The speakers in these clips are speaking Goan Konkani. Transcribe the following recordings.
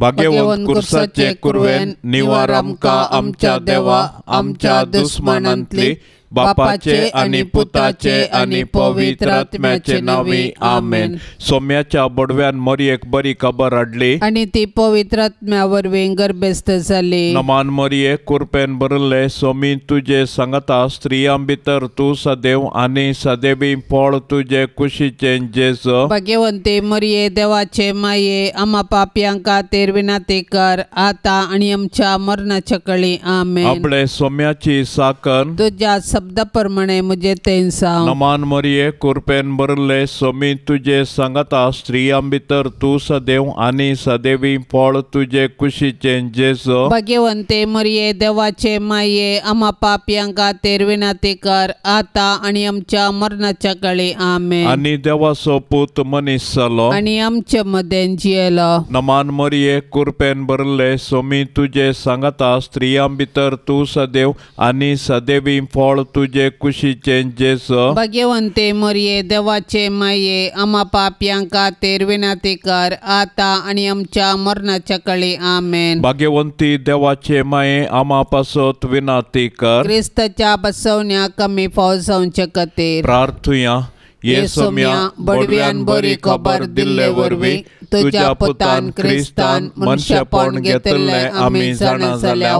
भाग्यवंत कुर्साचे कुरवेन निवार आमकां आमच्या देवा आमच्या दुस्मानांतली बापाचे आनी पुताचे आनी पवित्र आत्म्याचे नांवी आमेन. सोम्याच्या बडव्यान मरयेक बरी खबर हाडली आनी ती पवित्र आत्म्या वरवीं गर्भस्थ जाली. नमान मरये कुरपेन भरिल्ले सोमी तुजे सांगता स्त्रियां भितर तूं सदैव आनी सदैवी फळ तुजे कुशीचें जेजू. भाग्यवंती मरये देवाचे माये आमा पापयां खातीर विनंती कर आतां आनी आमच्या मरणाच्या कळी आमेन. आपले सोम्याची साकन तुज्या शब्दा प्रमाणे म्हजें तें सांग. नमान मरये कुरपेन भरिल्ले सोमी तुजे सांगता स्त्रियां भितर तूं सदैव आनी सदैवी फळ तुजे कुशीचें जेजू. भाग्यवंते मरये देवाचे माये आमा पापयां खातीर विनंती कर आतां आनी आमच्या मरणाच्या कळी आमेन. आनी देवाचो पूत मनीस जालो आनी आमचे मदें जियेलो. नमान मरये कुरपेन भरिल्ले सोमी तुजे सांगता स्त्रियां भितर तूं सदैव आनी सदैवी फळ तुजे कुशीचें जेजू. भाग्यवंते मरये देवाचे माये आमा पापयां खातीर विनंती कर आतां आनी आमच्या मरणाच्या कळी आमेन. भाग्यवंती देवाचे माये आमा पासत विनंती कर क्रिस्ताच्या बसवण्याक आमी फाव जावचे खातीर. प्रार्थुया. ये सोम्या बडव्यान बरी खबर दिल्ले वरवीं तुज्या पुतान क्रिस्तान मनशेपण घेतिल्लें आमी जाणा जाल्या.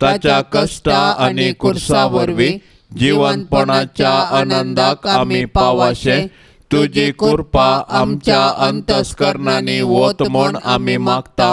ताच्या कश्टा आनी कुर्सा वरवीं जिवनपणाच्या आनंदाक आमी पावाशे तुजी कृपा आमच्या अंतस्करणांनी वत म्हूण आमी मागता.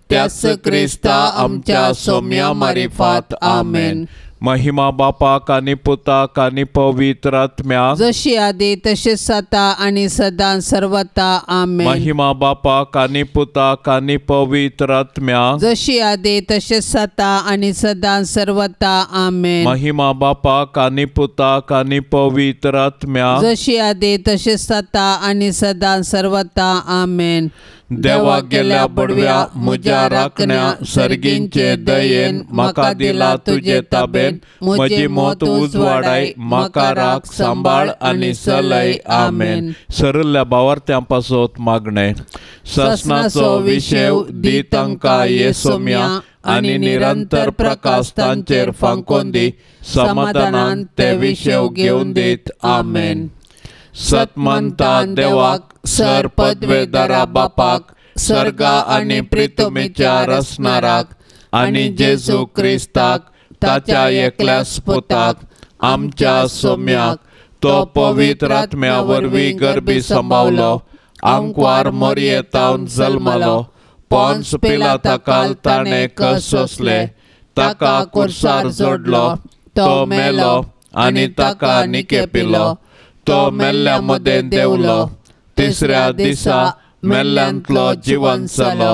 त्याच क्रिस्ता आमच्या सोम्या मारिफात आमेन. महिमा बापाक आनी पुताक आनी पवित्र आत्म्याक जशी आदी तशीच आतां आनी सदां सर्वता आमेन. महिमा बापाक आनी पुताक आनी पवित्र आत्म्याक जशी आदी तशीच आतां आनी सदां सर्वता आमेन. महिमा बापाक आनी पुताक आनी पवित्र आत्म्याक जशी आदी तशीच आतां आनी सदां सर्वता आमेन. देवा गेल्या बडव्या म्हज्या राखण्या सर्गींचे दयेन म्हाका दिला तुजे ताबेन म्हजी मत उजवाडाय म्हाका राख सांबाळ आनी चलय आमेन. सरल्या भावार्थ्यां पासत मागणें. ससनाचो विशेव दी तांकां ये सोम्या आनी निरंतर प्रकाश तांचेर फांकोन दी समाधानान ते विशेव घेवन दीत आमेन. सतमंता देवाक सर पदवेदारा बापाक सर्गा आनी प्रितुमीच्या रसनाराक आनी जेजू क्रिस्ताक ताच्या एकल्याच पुताक आमच्या सोम्याक तो पवित्र आत्म्या वरवीं गर्भी सांबावलो आंकवार मरयेतावन जल्मलो पोन्स पिलाताकाल ताणें कस सोंसले ताका कुर्सार जोडलो तो मेलो आनी ताका निकेपिलो तो मेल्ल्या मदें देंवलो तिसऱ्या दिसा मेल्ल्यांतलो जिवन जालो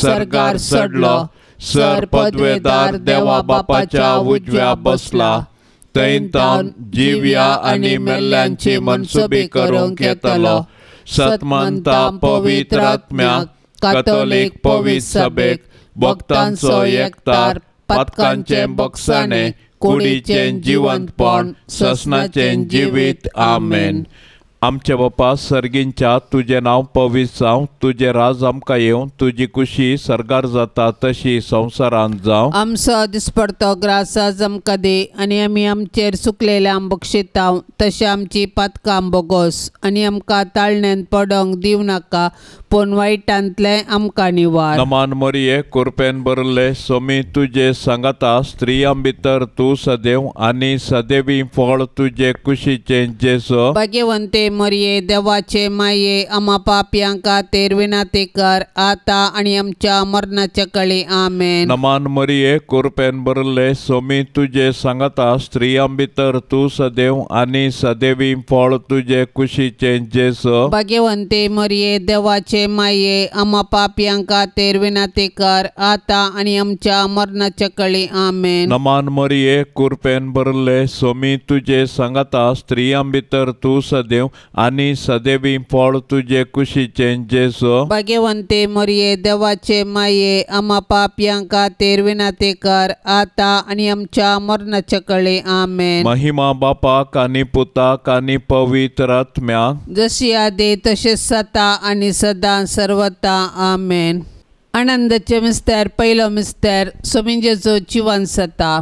सर्गार चडलो सर पदवेदार देवा बापाच्या उजव्या बसला थंय तावन जिव्या आनी मेल्ल्यांची मनसुबी करूंक येतलो. सतमंता पवित्र आत्म्याक कातोलीक पवित्र सभेक भक्तांचो एकतार पातकांचें बक्षाणें कुडीचें जिवंतपण ससनाचें जिवीत आमेन. आमचे बापा सर्गींच्या तुजें नांव पवित्र जावं तुजें राज आमकां येवं तुजी कुशी सर्गार जाता तशी संवसारांत जावं. आमचो दिसपडतो ग्रास आज आमकां दी आनी आमी आमचेर चुकलेल्यांक बक्षितांव तशें आमची पातकां बोगोस आनी आमकां ताळण्यांत पडोंक दिवं नाका पूण वायटांतलें आमकां निवार. नमान मरये कुरपेन भरिल्ले सोमी तुजे सांगाता स्त्रियां भितर तूं सदैव आनी सदैवी फळ तुजे कुशीचें जेजू. भाग्यवंते मरये देवाचे माये आमा पापयां खातीर विनंती कर आतां आनी आमच्या मरणाच्या कळी आमेन. नमान मरये कुरपेन भरिल्ले सोमी तुजे सांगाता स्त्रियां भितर तूं सदैव आनी सदैवी फळ तुजे कुशीचें जेजू. भाग्यवंते मरये देवाचे माये आमा पापयां खातीर विनंती कर आतां आनी आमच्या मरणाच्या कळी आमेन. नमान मरये कुरपेन भरिल्ले सोमी तुजे सांगाता स्त्रियां भितर तूं सदैव आनी सदैवी फळ तुजे कुशीचें जेजू. भाग्यवंते मरये देवाचे माये आमा पापयां खातीर विनंती कर आतां आनी आमच्या मरणाच्या कळी आमेन. महिमा बापाक आनी पुताक आनी पवित्र आत्म्याक जशी आदी तशीच आतां आनी सदां सर्वता आमेन. आनंदाचे मिस्तेर पयलो मिस्तेर सोमी जेजू जिवन जाता.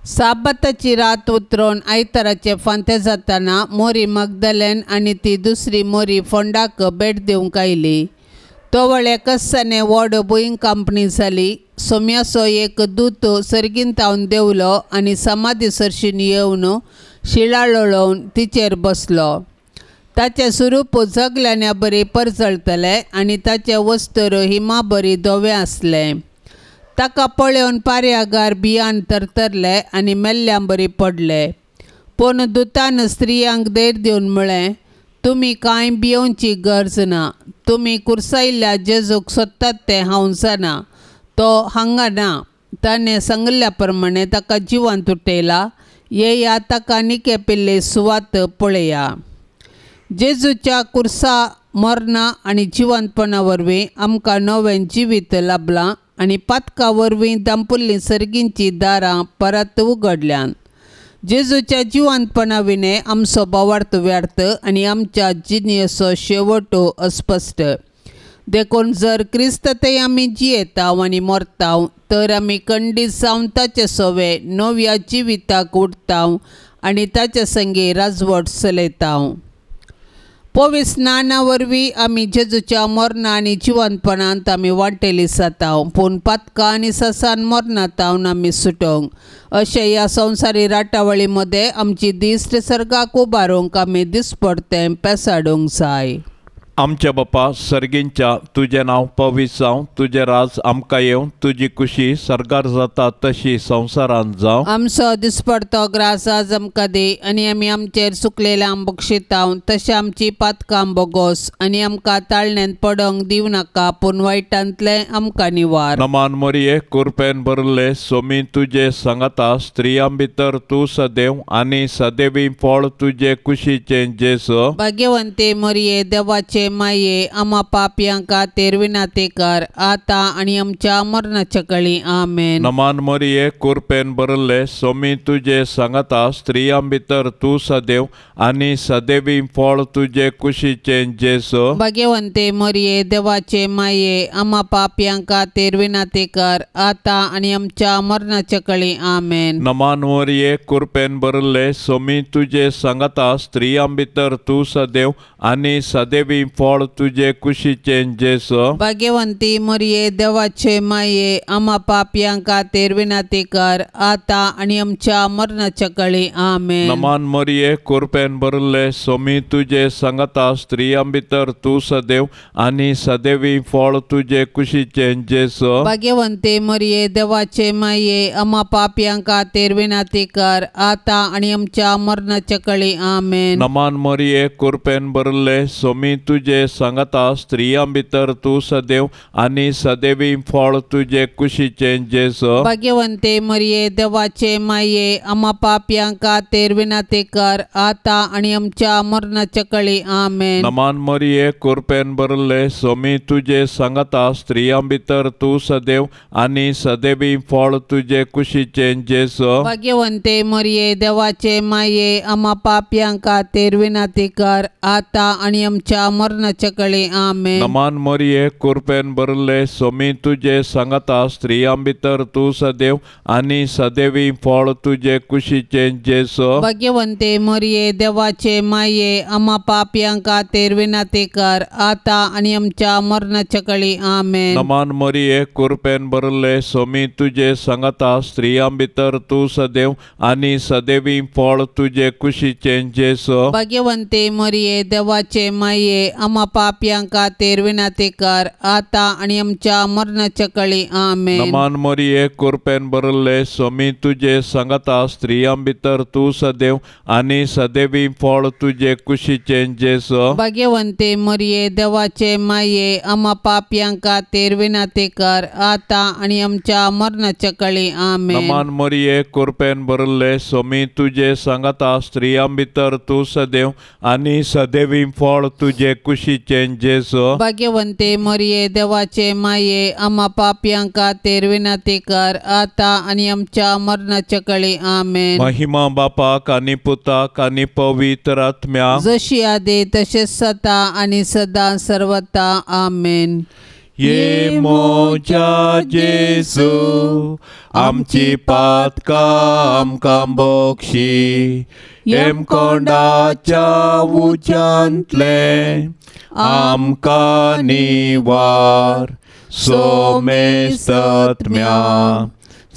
साबाताची रात उतरून आयताराचे फांते जाताना मोरी मगदलेन आनी ती दुसरी मोरी फोंडाक भेट दिवंक आयली. तवळ कस्साने व्हड भूंय कंपनी जाली. सोम्याचो एक दूत सर्गीन तावन देंवलो आनी समाधी सरशीन येवन शिळा लोळोवन तिचेर बसलो. ताचें स्वरूप जगल्यान्या बरी परजळटलें आनी ताचें वस्त्र हिमा बरी धवें आसलें. ताका पळोवन पारयागार बियान तरतरले आनी मेल्ल्यां बरी पडले. पूण दुतान स्त्रियांक धैर्य दिवन म्हळें, तुमी कांय भियोवची गरज ना. तुमी कुर्सायल्ल्या जेजूक सोदतात तें हांव जाणा. तो हांगा ना. ताणें सांगिल्ल्या प्रमाणें ताका जिवांत उठयला. येया ताका निके पिल्ले सुवात पळया. जेजूच्या कुर्सा मरणा आनी जिवंतपणा वरवीं आमकां नवें जिवीत लाभलां आनी पातका वरवीं दांपुल्लीं सर्गींचीं दारां परत उगडल्यांत. जेजूच्या जिवंतपणा विणें आमचो भावार्थ व्यर्थ आनी आमच्या जिणेचो शेवट अस्पश्ट. देखून जर क्रिस्त थंय आमी जियेताव आनी मरताव तर आमी खंडीत जावन ताचे सवे नव्या जिविताक उठताव आनी ताचे संगी राजवट चलयताव. पवित्र स्नाना वरवीं आमी जेजूच्या मरणा आनी जिवंतपणांत आमी वांटेली जाताव. पूण पातकां आनी ससान मरणांत आमी सुटोवंक अशें ह्या संवसारी राटावळी मदें आमची दिश्ट सर्गाक उबारूंक आमी दिसपडतें पेसाडूंक जाय. आमच्या बापा सर्गींच्या तुजें नांव पवित्र जावं, तुजें राज आमकां येवं, तुजी कुशी सर्गार जाता तशी संवसारांत जावं. आमचो दिसपडतो ग्रास आज आमकां दी आनी आमी आमचेर सुकलेल्या बक्षिताव तशें आमची पातकां बोगोस आनी आमकां ताळण्यांत पडोंक दिवं नाका पूण वायटांतलें आमकां निवार. नमान मोरये कुरपेन भरले सोमी तुजे सांगाता, स्त्रियां भितर तूं सदैव आनी सदैवी फळ तुजे कुशीचें जेजू. भाग्यवंते मोरये देवाचे माये आमा पापयांक खातीर विनंती कर आतां आनी आमच्या मरणाच्या कळी. आमेन. नमान मोरये कुरपेन भरले सोमी तुजे सांगाता, स्त्रियां भितर तूं सदैव आनी सदैवी फळ तुजे कुशीचें जेजू. भाग्यवंते मोरये देवाचे माये आमा पापयांक खातीर विनंती कर आतां आनी आमच्या मरणाच्या कळी. आमेन. नमान मोरये कुरपेन भरले सोमी तुजे सांगाता, स्त्रियां भितर तूं सदैव आनी सदैवी फळ तुजे कुशीचें जेजू. भाग्यवंती मोरये देवाचे माये आमा पापयांक खातीर विनंती कर आतां आनी आमच्या मरणाच्या कळी. आमेन. नमान मोरये कुरपेन भरले सोमी तुजे सांगाता, स्त्रियां भितर तूं सदैव आनी सदैवी फळ तुजे कुशीचें जेजू. भाग्यवंती मोरये देवाचे माये आमा पापयांक खातीर विनंती कर आतां आनी आमच्या मरणाच्या कळी. आमेन. नमान मोरये कुरपेन भरले सोमी तुजे सांगाता, स्त्रियां भितर तूं सदैव आनी सदैवी फळ तुजे कुशीचें जेजू. भाग्यवंते मोरये देवाचे माये आमा पापयांक खातीर विनंती कर आतां आनी आमच्या मरणाच्या कळी. आमेन. नमान मोरये कुरपेन भरले सोमी तुजे सांगाता, स्त्रियां भितर तूं सदैव आनी सदैवी फळ तुजे कुशीचें जेजू. भाग्यवंते मोरये देवाचे माये आमा पापयांक खातीर विनंती कर आतां आनी आमच्या मरणाच्या कळी. आमेन. नमान मोरये कुरपेन भरले सोमी तुजे सांगाता, स्त्रियां भितर तूं सदैव आनी सदैवी फळ तुजे कुशीचें जेजू. भाग्यवंते मोरये देवाचे माये आमा पापयांक खातीर विनंती कर आतां आनी आमच्या मरणाच्या कळी. आमेन. नमान मोरये कुरपेन भरले सोमी तुजे सांगाता, स्त्रियां भितर तूं सदैव आनी सदैवी फळ तुजे कुशीचें जेजू. भाग्यवंते मोरये देवाचे माये आमा पापयांक खातीर विनंती कर आतां आनी आमच्या मरणाच्या कळी. आमेन. नमान मोरये कुरपेन भरले सोमी तुजे सांगाता, स्त्रियां भितर तूं सदैव आनी सदैवी फळ तुजे कुशीचें जेजू. भाग्यवंते मोरये देवाचे माये आमा पापयांक खातीर विनंती कर आतां आनी आमच्या मरणाच्या कळी. आमेन. नमान मोरये कुरपेन भरले सोमी तुजे सांगाता, स्त्रियां भितर तूं सदैव आनी सदैवी फळ तुजे कुशीचें जेजू. भाग्यवंते मोरये देवाचे माये आमा पापयांक खातीर विनंती कर आतां आनी आमच्या मरणाच्या कळी. आमेन. महिमा बापाक आनी पुताक आनी पवित्र आत्म्याक, जशी आदी तशेंच सता आनी सदां सर्वता. आमेन. ये मोजा जेजू आमची पातकां आमकां बक्षी हेमकोंडाच्या उज्यांतलें आमकां निवार सोमेस्तत्म्या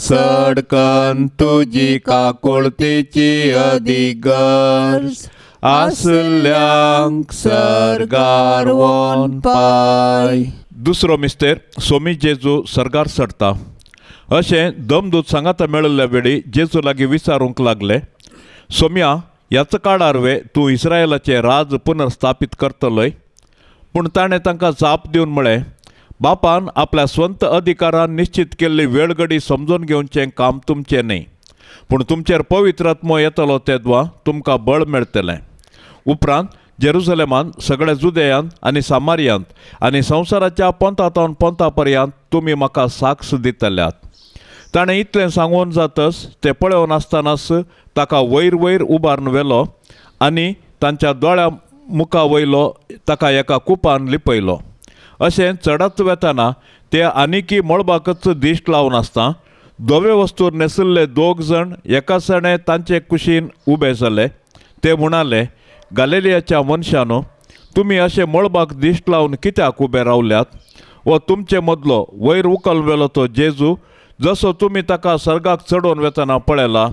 सडकन तुजी काकुळतेची अदीक गरज आसल्यांक सर्गार वोन पाय. दुसरो मिस्तेर सोमी जेजू सर्गार चडटा अशें दमदूत सांगाता मेळिल्ल्या वेळी जेजू लागीं विचारूंक लागले, सोम्या ह्याच काळार वे तूं इस्रायलाचें राज पुनर्स्थापीत करतलोय? पूण ताणें तांकां जाप दिवन म्हळें, बापान आपल्या स्वंत अधिकारान निश्चित केल्ली वेळगडी समजून घेवचें काम तुमचें न्हय, पूण तुमचेर पवित्र आत्मो येतलो तेदवा तुमकां बळ मेळटलें. उपरांत जेरुसलेमान सगळ्या जुदेयांत आनी सामारियांत आनी संवसाराच्या पोंता पोंता पर्यंत तुमी म्हाका साक्ष दितल्यात. ताणें इतलें सांगून जातच ते पळोवन आसतनाच ताका वयर वयर उबारून व्हेलो आनी तांच्या दोळ्या मुखा वयलो ताका एका कुपान लिपयलो. अशें चडत वेतना ते आनिकी मळबाकच दिश्ट लावन आसता धवे वस्तूर न्हेसिल्ले दोग जाण एकासणे तांचे कुशीन उबे जाले. ते म्हणाले, गालिलियाच्या मनशानो, तुमी अशें मळबाक दिश्ट लावन कित्याक उबे रावल्यात? वो तुमचे मदलो वयर उकल वेलो तो जेजू जसो तुमी ताका सर्गाक चडोवन वेतना पळयला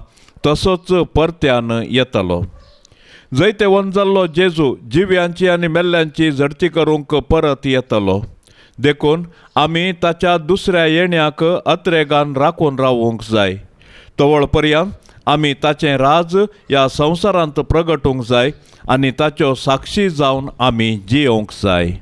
तसोच परत्यान येतलो. जैतेवंत जाल्लो जेजू जिव्यांची आनी मेल्ल्यांची झडती करूंक परत येतलो. देखून आमी ताच्या दुसऱ्या येण्याक अत्रेगान राखून रावूंक जाय. तवळ पर्यंत आमी ताचें राज ह्या संवसारांत प्रगटूंक जाय आनी ताच्यो साक्षी जावन आमी जियोवंक जाय.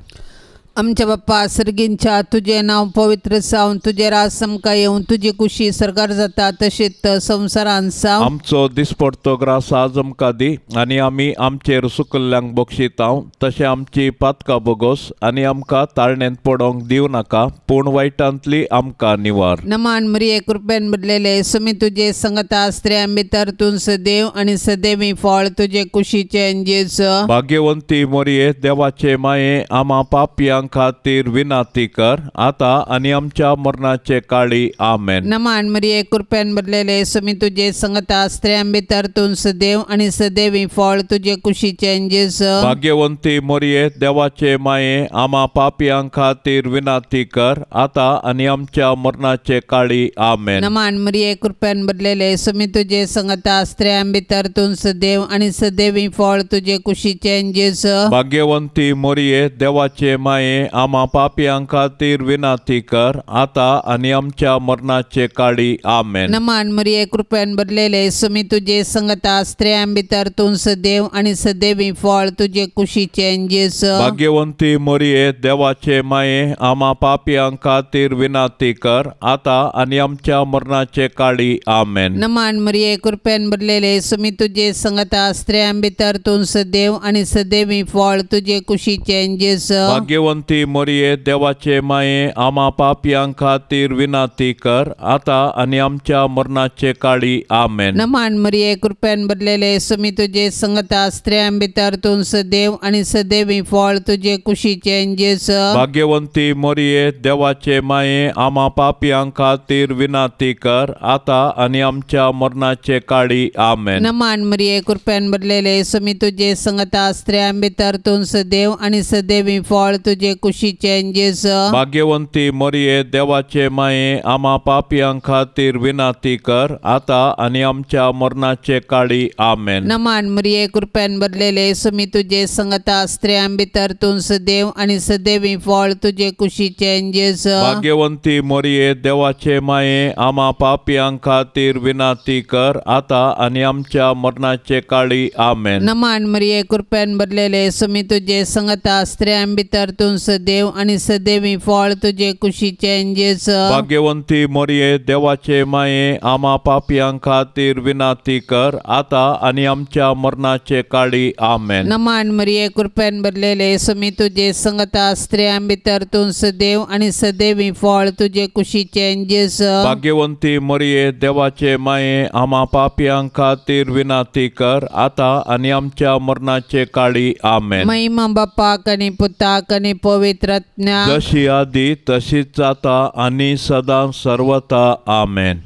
आमच्या बाप्पा सर्गींच्या तुजें नांव पवित्र जावन तुजें राज आमकां येवन तुजी कुशी सर्गार जाता तशीच संवसारांत जावं. आमचो दिसपडतो ग्रास आज आमकां दी आनी आमी आमचेर सुकल्ल्यांक बक्षितांव तशें आमची पातकां बोगोस आनी आमकां ताळणेंत पडोवंक दिवं नाका, पूण वायटांतली आमकां निवार. नमान मरिये कृपेन भरलेले सुमी तुजे संगता स्त्रियां भितर तूं सदैव आनी सदैवी फळ तुजे कुशीचें जेजू. भाग्यवंती मोरये देवाचे माये आमा पापयांक खातीर विनाती कर आता आनी आमच्या मरणाचे काळी. आमेन. नमान मरिये कृपेन भरलेले सुमी तुजे संगता स्त्रियां भितर तूं सदैव आनी सदैवी फळ तुजे कुशीचें जेजू. भाग्यवंती मोरये देवाचे माये आमा पापयां खातीर विनाती कर आता आनी आमच्या मरणाचे काळी. आमेन. नमान मरिये कृपेन भरलेले सुमी तुजे संगता स्त्रियां भितर तूं सदैव आनी सदैवी फळ तुजे कुशीचें जेजू. भाग्यवंती मोरये देवाचे माये आमा पापयां खातीर विनाती कर आता आनी आमच्या मरणाचे काळी. आमेन. नमान मरिये कृपेन भरलेले सुमी तुजे संगता स्त्रियां भितर तूं सदैव आनी सदैवी फळ तुजे कुशीचें जेजू. भाग्यवंती मोरये देवाचे माये आमा पापयां खातीर विनाती कर आता आनी आमच्या मरणाचे काळी. आमेन. नमान मरिये कृपेन भरलेले सुमी तुजे संगता स्त्रियां भितर तूं सदैव आनी सदैवी फळ तुजे कुशीचें जेजू. भाग्यवंती मोरये देवाचे माये आमा पापयां खातीर विनाती कर आता आनी आमच्या मरणाचे काळी. आमेन. नमान मरिये कृपेन भरलेले सुमी तुजे संगता स्त्रियां भितर तूं सदैव आनी सदैवी फळ तुजे कुशीचें जेजू. भाग्यवंती मोरये देवाचे माये आमा पापयां खातीर विनाती कर आता आनी आमच्या मरणाचे काळी. आमेन. नमान मरिये कृपेन भरलेले सुमी तुजे संगता स्त्रियां भितर तूं सदैव आनी सदैवी फळ तुजे कुशीचें जेजू. भाग्यवंती मोरये देवाचे माये आमा पापयां खातीर विनाती कर आता आनी आमच्या मरणाचे काळी. आमेन. नमान मरिये कृपेन भरलेले सुमी तुजे संगता स्त्रियां भितर तूं सदैव आनी सदैवी फळ तुजे कुशीचें जेजू. भाग्यवंती मोरये देवाचे माये आमा पापयां खातीर विनाती कर आता आनी आमच्या मरणाचे काळी. आमेन. नमान मरिये कृपेन भरलेले सुमी तुजे संगता स्त्रियां भितर तूं सदैव आनी सदैवी फळ तुजे कुशीचें जेजू. भाग्यवंती मोरये देवाचे माये आमा पापयां खातीर विनाती कर आता आनी आमच्या मरणाचे काळी. आमेन. नमान मरिये कृपेन भरलेले सुमी तुजे संगता स्त्रियां भितर तूं सदैव आनी सदैवी फळ तुजे कुशीचें जेजू. भाग्यवंती मोरये देवाचे माये आमा पापयां खातीर विनाती कर आता आनी आमच्या मरणाचे काळी. आमेन. महिमा बापाक आनी पुताक आनी पवित्र आत्म्या, जशी आदी तशीच जाता आनी सदां सर्वता. आमेन.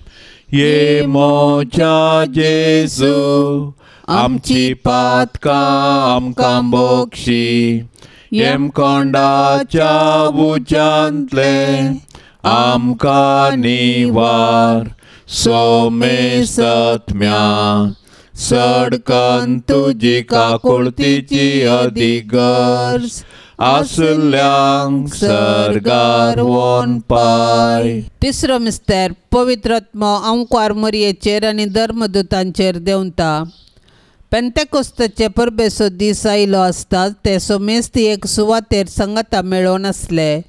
ये मोच्या जेजू आमची पातकां आमकां बोक्षी, येमकोंडाच्या उज्यांतले आमकां निवार. सोमेसत्म्या सडकन तुजी काकुळतीची अधिगर्ज आसल्यांक सर्गार वोन पाय. तिसरो मिस्तर पवित्र आत्मो आंकवार मरयेचेर आनी धर्मदूतांचेर देंवता. पेंतेकोस्ताचे परबेचो दीस आयलो आसता ते सोमेस्त एक सुवातेर सांगाता मेळोवन आसले.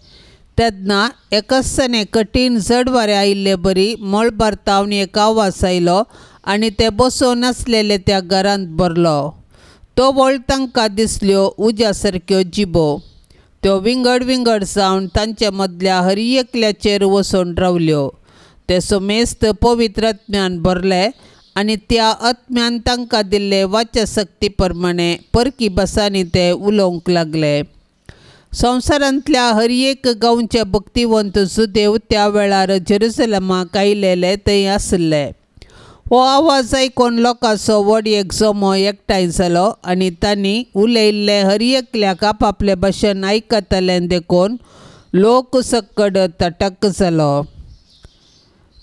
तेन्ना एकसाने कठीण जड वारें आयिल्ले बरी मळबार तावन एक आवाज आयलो आनी ते बसोवन आसलेले त्या घरांत भरलो. तो वळ तांकां दिसल्यो उज्या सारक्यो जिबो, त्यो विंगड विंगड जावन तांचे मदल्या हर एकल्याचेर वचून रावल्यो. ते सोमेस्त पवित्र आत्म्यान भरले आनी त्या आत्म्यान तांकां दिल्ले वाचशक्ती प्रमाणे परकी भासांनी ते उलोवंक लागले. संवसारांतल्या हर एक गांवचे भक्तिवंत सुदेव त्या वेळार जेरुसलमाक आयलेले थंय आसले. हो आवाज आयकून लोकांचो व्हड एक जमो एकठांय जालो आनी तांणी उलयल्ले हर एकल्याक आपापले भाशेन आयकतले देखून लोक सक्कड तटक जालो.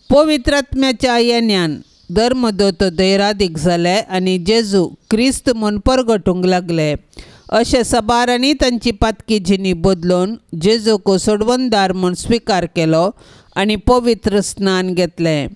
पवित्र आत्म्याच्या येण्यान धर्मदूत धैरादीक जाले आनी जेजू क्रिस्त म्हूण परगटूंक लागले. अशे सबारांनी तांची पातकी जिणी बदलून जेजूक सोडवणदार म्हूण स्विकार केलो आनी पवित्र स्नान घेतलें.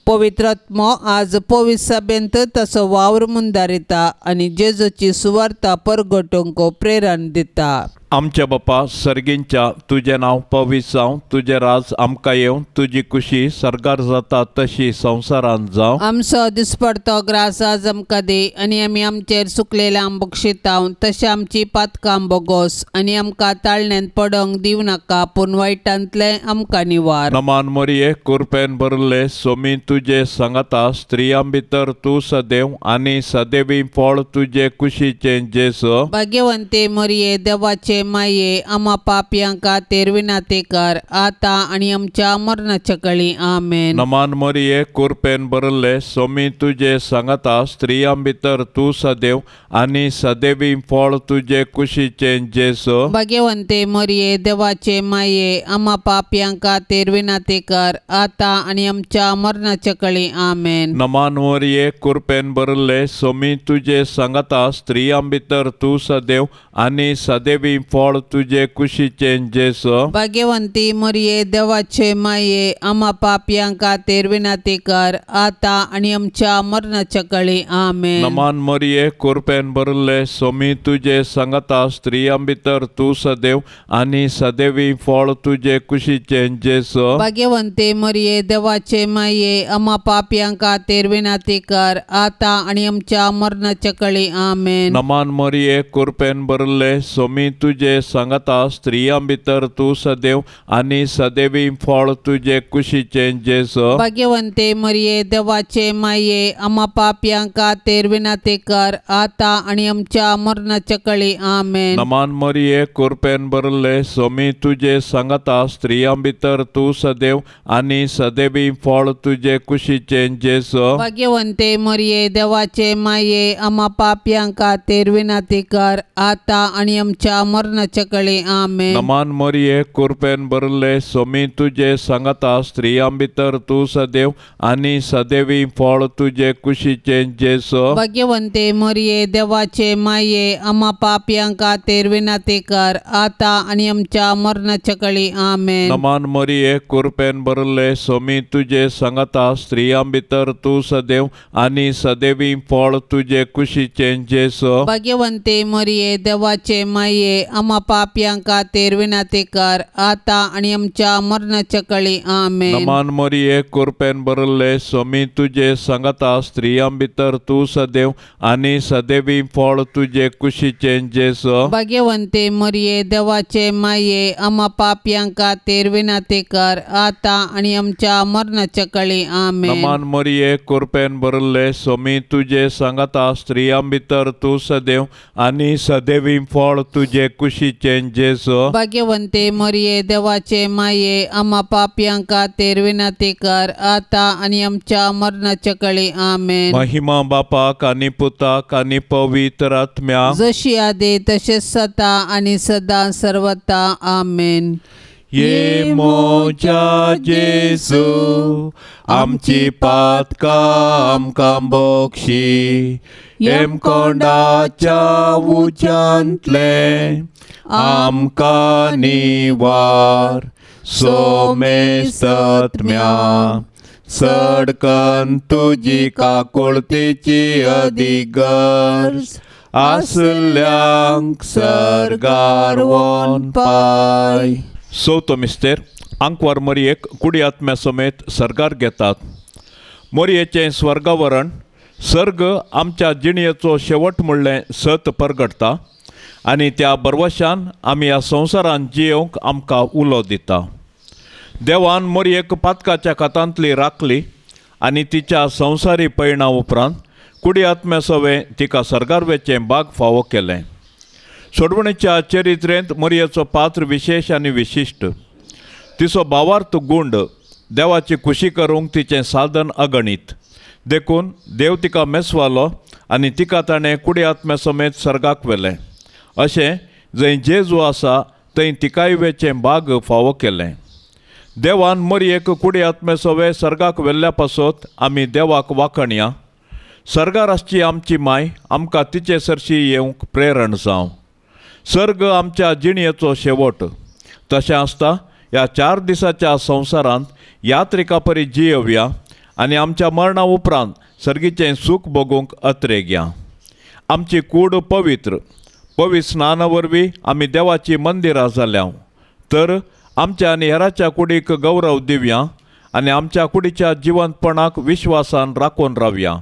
पवित्र आत्मो आज पवित्र सभेंत ताचो वावर मुंदारिता आनी जेजूची सुवार्ता परगटूंक प्रेरण दिता. आमच्या बापा सर्गींच्या तुजें नांव पवित्र जावं, तुजें राज आमकां येवं, तुजी कुशी सर्गार जाता तशी संवसारांत जावं. आमचो दिसपडतो ग्रास आज आमकां दी आनी आमी आमचेर सुकलेल्या बक्षिताव तशें आमची पातकां बोगोस आनी आमकां ताळण्यांत पडोंक दिवं नाका पूण वायटांतलें आमकां निवार. नमान मोरये कुरपेन भरले सोमी तुजे सांगाता, स्त्रियां भितर तूं सदैव आनी सदैवी फळ तुजे कुशीचें जेजू. भाग्यवंते मोरये देवाचे माये आमा पापयां खातीर विनाती कर आतां आनी आमच्या मरणाच्या कळी. आमेन. नमान मोरये कुरपेन भरले सोमी तुजे सांगाता, स्त्रियां भितर तूं सदैव आनी सदैवी फळ तुजे कुशीचें जेजू. भाग्यवंते मोरये देवाचे माये आमा पापयां खातीर विनाती कर आतां आनी आमच्या मरणाच्या कळी. आमेन. नमान मोरये कुरपेन भरले सोमी तुजे सांगाता, स्त्रियां भितर तूं सदैव आनी सदैवी फळ तुजे कुशीचें जेजू. भाग्यवंती मोरये देवाचे माये आमा पापयां खातीर विनाती कर आतां आनी आमच्या मरणाच्या कळी. आमेन. नमान मोरये कुरपेन भरले सोमी तुजे सांगाता, स्त्रियां भितर तूं सदैव आनी सदैवी फळ तुजे कुशीचें जेजू. भाग्यवंती मोरये देवाचे माये आमा पापयां खातीर विनाती कर आतां आनी आमच्या मरणाच्या कळी. आमेन. नमान मोरये कुरपेन भरले सोमी तुजे सांगाता, स्त्रियां भितर तूं सदैव आनी सदैवी फळ तुजे कुशीचें जेजू. भाग्यवंते मोरये देवाचे माये आमा पापयां खातीर विनाती कर आतां आनी आमच्या मरणाच्या कळी. आमेन. नमान मोरये कुरपेन भरले सोमी तुजे सांगाता, स्त्रियां भितर तूं सदैव आनी सदैवी फळ तुजे कुशीचें जेजू. भाग्यवंते मोरये देवाचे माये आमा पापयां खातीर विनाती कर आतां आनी आमच्या मरणाच्या कळी. आमेन. नमान मोरये कुरपेन भरले सोमी तुजे सांगाता, स्त्रियां भितर तूं सदैव आनी सदैवी फळ तुजे कुशीचें जेजू. भाग्यवंते मोरये देवाचे माये आमा पापयां खातीर विनाती कर आतां आनी आमच्या मरणाच्या कळी. आमेन. नमान मोरये कुरपेन भरले सोमी तुजे सांगाता, स्त्रियां भितर तूं सदैव आनी सदैवी फळ तुजे कुशीचें जेजू. भाग्यवंते मोरये देवाचे माये आमा पापयां खातीर विनाती कर आतां आनी आमच्या मरणाच्या कळी. आमेन. नमान मोरये कुरपेन भरले सोमी तुजे सांगाता, स्त्रियां भितर तूं सदैव आनी सदैवी फळ तुजे कुशीचें जेजू. भाग्यवंते मोरये देवाचे माये आमा पापयां खातीर विनाती कर आतां आनी आमच्या मरणाच्या कळी. आमेन. नमान मोरये कुरपेन भरले सोमी तुजे सांगाता, स्त्रियां भितर तूं सदैव आनी सदैवी फळ तुजे कुशीचें जेजू। भाग्यवंते मरिये देवाचे माये आमा पापयां खातीर विनंती कर आतां आनी आमच्या मरणाच्या कळी। आमेन। महिमा बापाक आनी पुताक आनी पवित्र आत्म्याक, जशी आदी तशेंच सदा आनी सदां सर्वता। आमेन। ये मोजा जेजू आमची पातकां आमकां बक्षी, हेमकोंडाच्या उज्यांतलें आमकां निवार, सोमेस्तत्म्या सडकन तुजी काकुळतेची अदीक गरज आसल्यांक सर्गार वोन पाय। चवथो मिस्तेर आंकवार मरयेक कुडी आत्म्या समेत सर्गार घेतात। मरयेचें स्वर्गावरण सर्ग आमच्या जिणेचो शेवट म्हणलें सत परगटता आनी त्या बरवशान आमी ह्या संवसारान जियेवंक आमकां उलो दिता। देवान मरयेक पातकाच्या खातांतली राखली आनी तिच्या संवसारी पयणा उपरांत कुडी आत्म्या सवें तिका सर्गार वेचें बाग फावो केलें। सोडवणेच्या चरित्रेंत मरयेचो पात्र विशेश आनी विशिश्ट। तिचो भावार्थ गुंड देवाची खुशी करूंक तिचें साधन अगणीत, देखून देव तिका मेसवालो आनी तिका ताणें कुडी आत्म्या समेत सर्गाक व्हेलें। अशें जंय जेजू आसा थंय तिकाय वेचें बाग फावो केलें। देवान मरयेक कुडी आत्म्या सवें सर्गाक व्हेल्ल्या पासत आमी देवाक वाखणया। सर्गार आसची आमची माय आमकां तिचे सरशी येवंक प्रेरण जावं। सर्ग आमच्या जिणेचो शेवट। तशें आसता ह्या 4 दिसाच्या संवसारांत यात्रिका परी जियेवया आनी आमच्या मरणा उपरांत सर्गीचें सूख भोगूंक अत्रेगया। आमची कूड पवित्र पवित्र स्नाना वरवीं आमी देवाची मंदिरां जाल्या, तर आमच्या आनी हेराच्या कुडीक गौरव दिवया आनी आमच्या कुडीच्या जिवंतपणाक विश्वासान राखून रावया।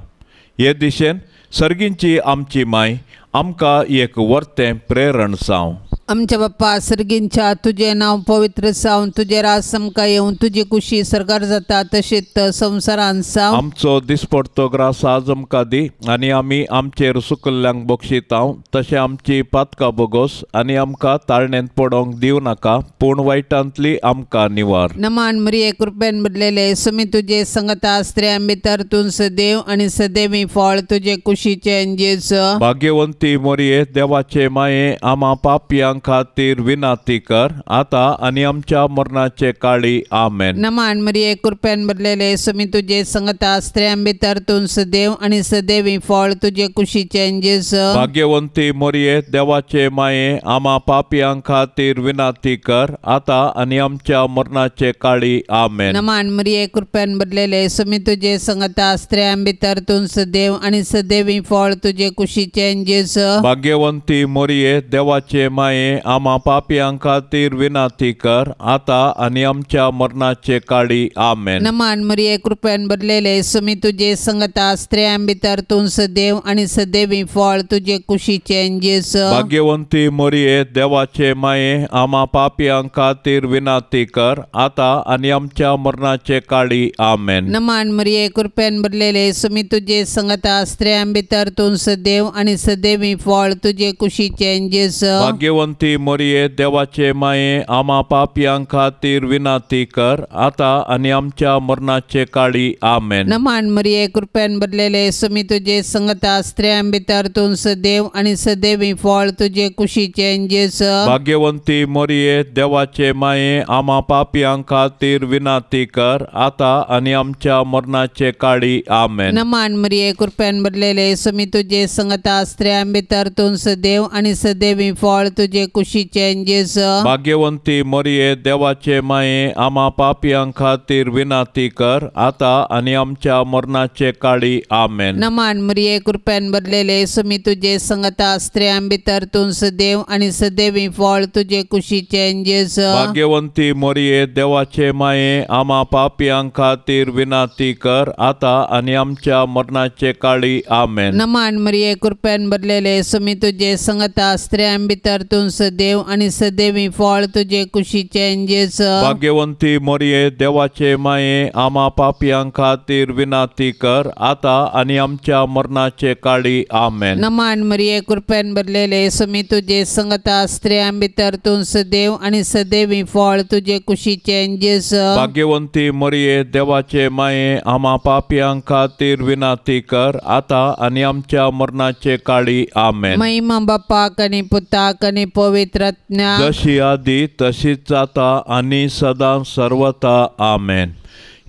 हे दिशेन सर्गींची आमची माय आमकां एक वर्तें प्रेरण जावं। आमच्या बाप्पा सर्गींच्या तुजें नांव पवित्र जावन, तुजें राज आमकां येवन, तुजी कुशी सर्गार जाता तशीच संवसारान जावं। आमचो दिसपडतो ग्रास आज आमकां दी आनी आमी आमचेर सुकल्ल्यांक बक्षितांव तशें आमची पातकां बोगोस आनी आमकां ताळणेंत पडोवंक दिवं नाका, पूण वायटांतली आमकां निवार। नमान मरिये कृपेन भरलेले सुमी तुजे संगता, स्त्रियां भितर तूं सदैव आनी सदैवी फळ तुजे कुशीचें जेजू। भाग्यवंती मरिये देवाचे माये आमा पापयांक खातीर विनंती कर आतां आनी आमच्या मरणाचे काळी। आमेन। नमान मरिये कृपेन भरलेले सुमी तुजे संगता, स्त्रियां भितर तूं सदैव आनी सदैवी फळ तुजे कुशीचें जेजू। भाग्यवंती मरिये देवाचे माये आमा पापयां खातीर विनंती कर आतां आनी आमच्या मरणाचे काळी। आमेन। नमान मरिये कृपेन भरलेले सुमी तुजे संगता, स्त्रियां भितर तूं सदैव आनी सदैवी फळ तुजे कुशीचें जेजू। भाग्यवंती मरिये देवाचे माये आमा पापयां खातीर विनंती कर आतां आनी आमच्या मरणाचे काळी। आमेन। नमान मरिये कृपेन भरलेले सुमी तुजे संगता, स्त्रियां भितर तूं सदैव आनी सदैवी फळ तुजे कुशीचें जेजू। भाग्यवंती मरिये देवाचे माये आमा पापयां खातीर विनंती कर आतां आनी आमच्या मरणाचे काळी। आमेन। नमान मरिये कृपेन भरलेले सुमी तुजे संगता, स्त्रियां भितर तूं सदैव आनी सदैवी फळ तुजे कुशीचें जेजू। भाग्यवंती मरिये देवाचे माये आमा पापयां खातीर विनंती कर आतां आनी आमच्या मरणाचे काळी। आमेन। नमान मरिये कृपेन भरलेले सुमी तुजे संगता, स्त्रियां भितर तूं सदैव आनी सदैवी फळ तुजे कुशीचें जेजू। भाग्यवंती मरिये देवाचे माये आमा पापयां खातीर विनंती कर आतां आनी आमच्या मरणाचे काळी। आमेन। नमान मरिये कृपेन भरलेले सुमी तुजे संगता, स्त्रियां भितर तूं सदैव आनी सदैवी फळ तुजे कुशीचें जेजू। भाग्यवंती मरिये देवाचे माये आमा पापयां खातीर विनंती कर आतां आनी आमच्या मरणाचे काळी। आमेन। नमान मरिये कृपेन भरलेले सुमी तुजे संगता, स्त्रियां भितर तूं सदैव आनी सदैवी फळ तुजे कुशीचें जेजू। भाग्यवंती मरिये देवाचे माये आमा पापयां खातीर विनंती कर आतां आनी आमच्या मरणाचे काळी। आमेन। नमान मरिये कृपेन भरलेले सुमी तुजे संगता, स्त्रियां भितर तूं सदैव आनी सदैवी फळ तुजे कुशीचें जेजू. भाग्यवंती मोरये देवाचे माये आमा पापयां खातीर विनाती कर आतां आनी आमच्या मरणाचे काळी. आमेन. नमान मरिये कृपेन भरलेले स्वामी तुजे संगता स्त्रियां भितर तूं सदैव आनी सदैवी फळ तुजे कुशीचें जेजू. भाग्यवंती मरिये देवाचे माये आमा पापयां खातीर विनाती कर आतां आनी आमच्या मरणाचे काळी. आमेन. महिमा बापाक आनी पुताक आनी पवित्र आत्म्याक जशी आदी तशीच जाता आनी सदां सर्वता. आमेन.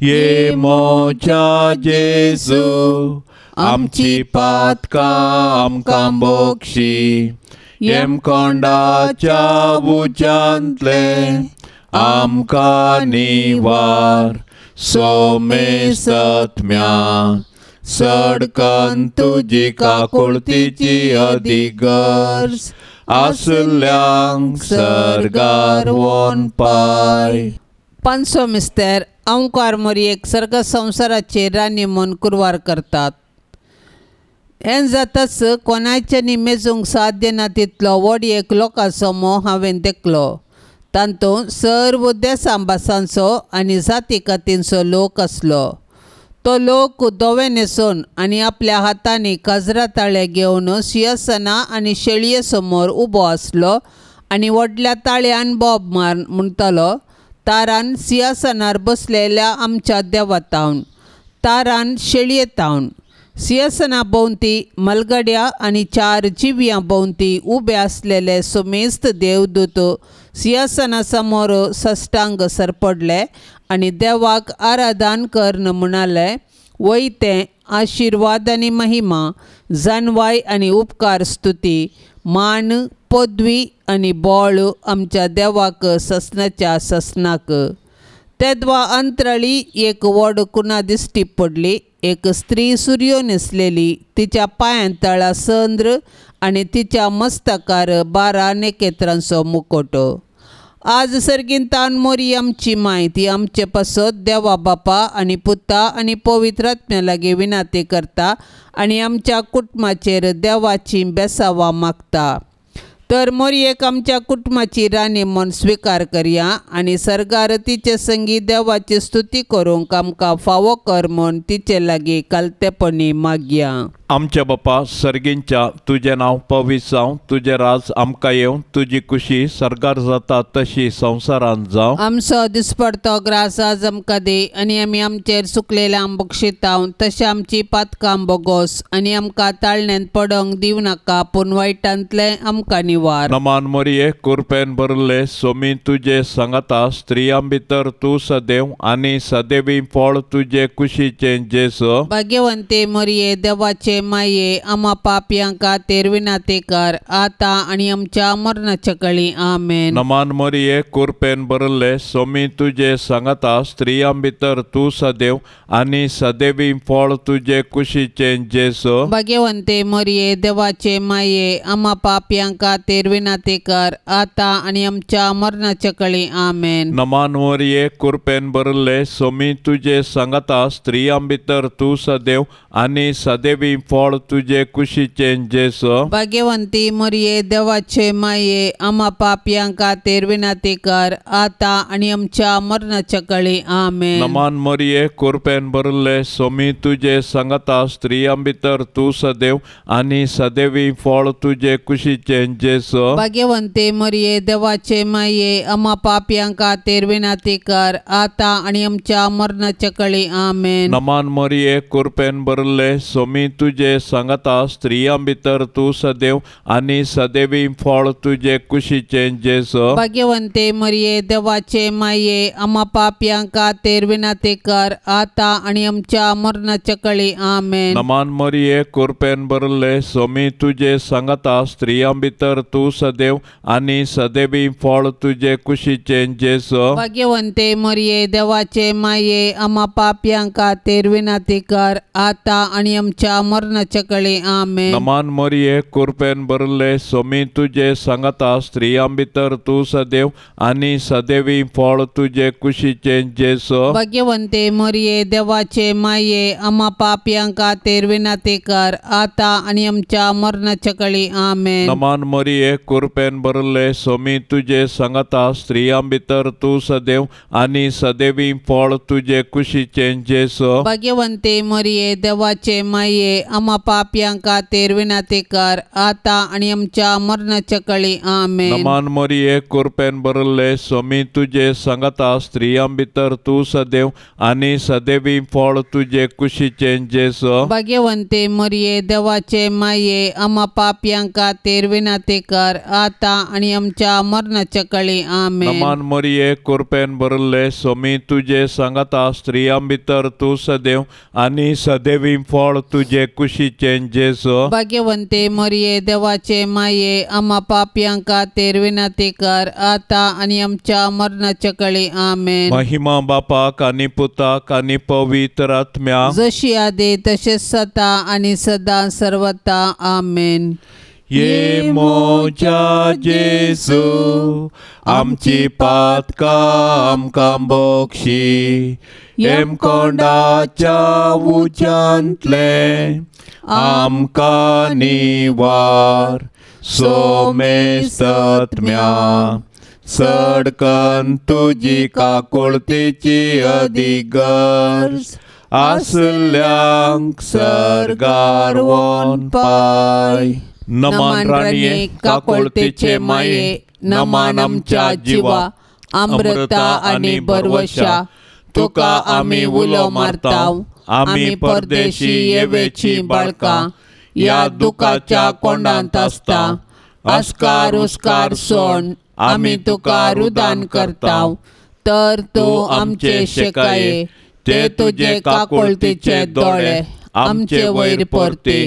ये मोच्या जेजू आमची पातकां आमकां बोक्षी येमकोंडाच्या उज्यांतले आमकां निवार सोमेसत्म्या सडकन तुजी काकुळतीची अधिगर्ज आसल्यांक सर्गार वोन पाय. पांचसो मिस्तर अंकार मोरयेक सर्ग संवसाराचेर राणी म्हूण कुरवार करतात. हें जाताच कोणाच्यानी मेजूंक साध्य ना तितलो व्हड एक लोकांचो मोह हांवें देखलो. तातूंत सर्व देसां भासांचो आनी जाती कातींचो लोक आसलो. तो लोक धवे न्हेसून आनी आपल्या हातांनी काजरा ताळे घेवन सिंहासना आनी शेळये समोर उबो आसलो आनी व्हडल्या ताळ्यान बोब मार म्हणटालो, तारान सिंहासनार बसलेल्या आमच्या देवातावन, तारान शेळयेतावन. सिंहासना भोंवती मलगड्या आनी चार जिव्यां भोंवती उबे आसलेले सुमेस्त देवदूत सिंहासना समोर सष्टांग सरपडले आनी देवाक आराधन करून म्हणाले, वय तें आशिर्वाद आनी महिमा, जानवाय आनी उपकार स्तुती, मान पदवी आनी बळ आमच्या देवाक ससनाच्या ससनाक. तेदवा अंतराळी एक व्हड कुणा दिश्टी पडली. एक स्त्री सुरयो न्हेसलेली, तिच्या पांयां तळा चंद्र आनी तिच्या मस्तकार 12 नखेत्रांचो मुकोटो. आज सर्गींतान मोरी आमची माय ती आमचे पासत देवा बापा आनी पुता आनी पवित्र आत्म्या लागीं विनाती करता आनी आमच्या कुटुंबाचेर देवाची बेसावां मागता. तर मोरयेक आमच्या कुटुंबाची राणी म्हूण स्विकार करया आनी सर्गार तिचे संगी देवाची स्तुती करूंक आमकां फावो कर म्हूण तिचे लागीं कालतेपणी मागया. आमच्या बापा सर्गींच्या तुजें नांव पवित्र जावं, तुजें राज आमकां येवं, तुजी कुशी सर्गार जाता तशी संवसारांत जावं. आमचो दिसपडतो ग्रास आज आमकां दी आनी आमी आमचेर सुकलेल्या बक्षिताव तशें आमची पातकां बोगोस आनी आमकां ताळण्यांत पडोंक दिवं नाका पूण वायटांतलें आमकां निवार. नमान मरिये कुरपेन भरले सोमी तुजे सांगाता स्त्रियां भितर तूं सदैव आनी सदैवी फळ तुजे कुशीचें जेजू. भाग्यवंते मरिये देवाचे माये आमा पापयां खातीर विनाती कर आतां आनी आमच्या मरणाच्या कळी. आमेन. नमान मरिये कुरपेन भरले सोमी तुजे सांगाता स्त्रियां भितर तूं सदैव आनी सदैवी फळ तुजे कुशीचें जेजू. भाग्यवंते मरिये देवाचे माये आमा पापयां खातीर विनाती कर आतां आनी आमच्या मरणाच्या कळी. आमेन. नमान मरिये कुरपेन भरले सोमी तुजे सांगाता स्त्रियां भितर तूं सदैव आनी सदैवी फळ तुजे कुशीचें जेजू. भाग्यवंती मरिये देवाचे माये आमा पापयां खातीर विनाती कर आतां आनी आमच्या मरणाच्या कळी. आमेन. नमान मरिये कुरपेन भरले सोमी तुजे सांगाता स्त्रियां भितर तूं सदैव आनी सदैवी फळ तुजे कुशीचें जेजू. भाग्यवंती मरिये देवाचे माये आमा पापयां खातीर विनाती कर आतां आनी आमच्या मरणाच्या कळी. आमेन. नमान मरिये कुरपेन भरले सोमी तुजे सांगाता स्त्रियां भितर तूं सदैव आनी सदैवी फळ तुजे कुशीचें जेजू. भाग्यवंते मरिये देवाचे माये आमा पापयां खातीर विनाती कर आतां आनी आमच्या मरणाच्या कळी. आमेन. नमान मरिये कुरपेन भरले सोमी तुजे सांगाता स्त्रियां भितर तूं सदैव आनी सदैवी फळ तुजे कुशीचें जेजू. भाग्यवंते मरिये देवाचे माये आमा पापयां खातीर विनाती कर आतां आनी आमच्या मरणाच्या मरणाच्या कळी आमेन। नमान मरिये कृपेन भरले सोमी तुजे सांगाता स्त्रियां भितर तूं सदैव आनी सदैवी फळ तुजे कुशीचें जेजू। भाग्यवंते मरिये देवाचे माये आम्हा पापयां खातीर विनंती कर आता आनी आमच्या मरणाच्या कळी आमेन। नमान मरिये कृपेन भरले सोमी तुजे सांगाता स्त्रियां भितर तूं सदैव आनी सदैवी फळ तुजे कुशीचें जेजू। भाग्यवंते मरिये देवाचे माये आम्हा पापयां खातीर विनंती कर आता आनी आमच्या मरणाच्या कळी आमेन। नमान मरिये कृपेन भरले सोमी तुजे सांगाता स्त्रियां भितर तूं सदैव आनी सदैवी फळ तुजे कुशीचें जेजू। भाग्यवंते मरिये देवाचे माये आम्हा पापयां खातीर विनंती कर आता आनी आमच्या मरणाच्या कळी आमेन। नमान मरिये कृपेन भरले सोमी तुजे सांगाता स्त्रियां भितर तूं सदैव आनी सदैवी फळ तुजे कुशीचें जेजू। भाग्यवंते मरिये देवाचे माये आम्हा पापयां खातीर विनंती कर आता आनी आमच्या मरणाच्या कळी आमेन। महिमा बापाक आनी पुताक आनी पवित्र आत्म्याक जशी आदी तशेंच सदा आनी सदा सर्वता आमेन। ये मोजा जेजू आमची पातकां आमकां बक्षी हेमकोंडाच्या उज्यांतलें आमकां निवार सोमेस्तत्म्या सडकन तुजी काकुळतेची अदीक गरज आसल्यांक सर्गार वोन पाय। नमान राणये काकुळतेचे माये नमान आमच्या जिवा अमृता आनी बरवशा तुका आमी उलो मारताव आमी परदेशी येवेची बाळकां ह्या दुखाच्या कोंडांत आसता आस्कार उस्कार सोण आमी तुका रुदान करताव तर तूं आमचे शेकाये ते तुजे काकुळतेचे दोळे आमचे वयर परते